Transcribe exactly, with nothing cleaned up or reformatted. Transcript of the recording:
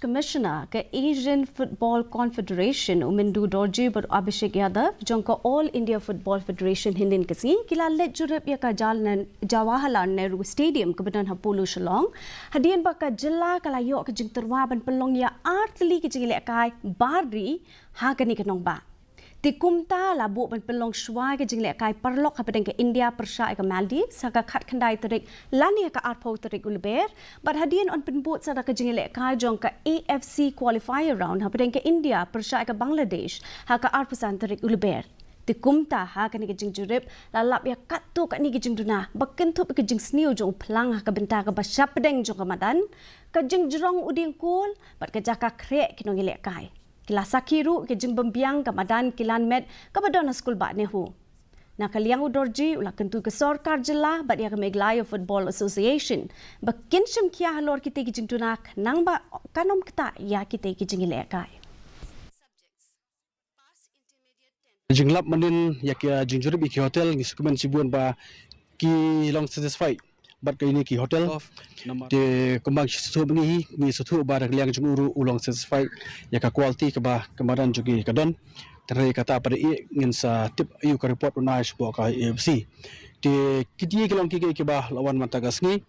Commissioner ka Asian Football Confederation, u Mindu Dorji bad Abhishek Yadav jong ka All India Football Federation hynnin ka sngi ki la leit jurip ïa ka Jal-, Jawaharlal Nehru Stadium kaba don ha Polo Shillong, hadien ba ka jylla ka la ïoh ka jingtyrwa ban pynlong ïa ar tylli ki jingïalehkai bar ri ha kane ka nongbah. Te kumta la buh ban pynlong shuwa ka jingïalehkai paralok hapdeng ka India pyrshah ïa ka Maldives ha ka khatkhyndai tarik lane ha ka arphew tarik u Lber, bad hadien yn pynbud sa da ka jingïalehkai jong ka A F C qualifier round hapdeng ka India pyrshah ïa ka Bangladesh ha ka arphew san tarik u Lber. Te kumta ha kane ka jingjurip la lap ïa katto katne ka jingduna ba kynthup ïa ka jingsniew jong u phlang ha ka bynta kaba shapdeng jong ka madan, ka jingjrong u dieng kol bad ka jaka khreh ki nongïalehkai. Ki la sakhi ruh ka jingbymbiang ka madan kilan met kaba don ha skul bah NEHU. Na ka liang u Dorji u la kyntu ka sorkar jylla bad ïa ka Meghalaya Football Association ba kin shim khia halor kitei ki jingduna khnang ba kan ym ktah ïa kitei ki jingïalehkai. Jinglap mynnin ïa ki jingjurip ïa ki hotel ngi sngewkmen shibun ba ki long satisfied bad ka ine ki hotel. Te kumba ngi sngewthuh ba ngi hi, ngi sngewthuh ba da ka liang jong u ruh u long satisfied ïa ka quality kaba ka madan jong ki ka don. Te hynrei kata pat ïa ngin sa tip ïa ka report u nai shapoh ka A F C. Te kiti ki long ki kiei kiba la wan mynta ka sngi.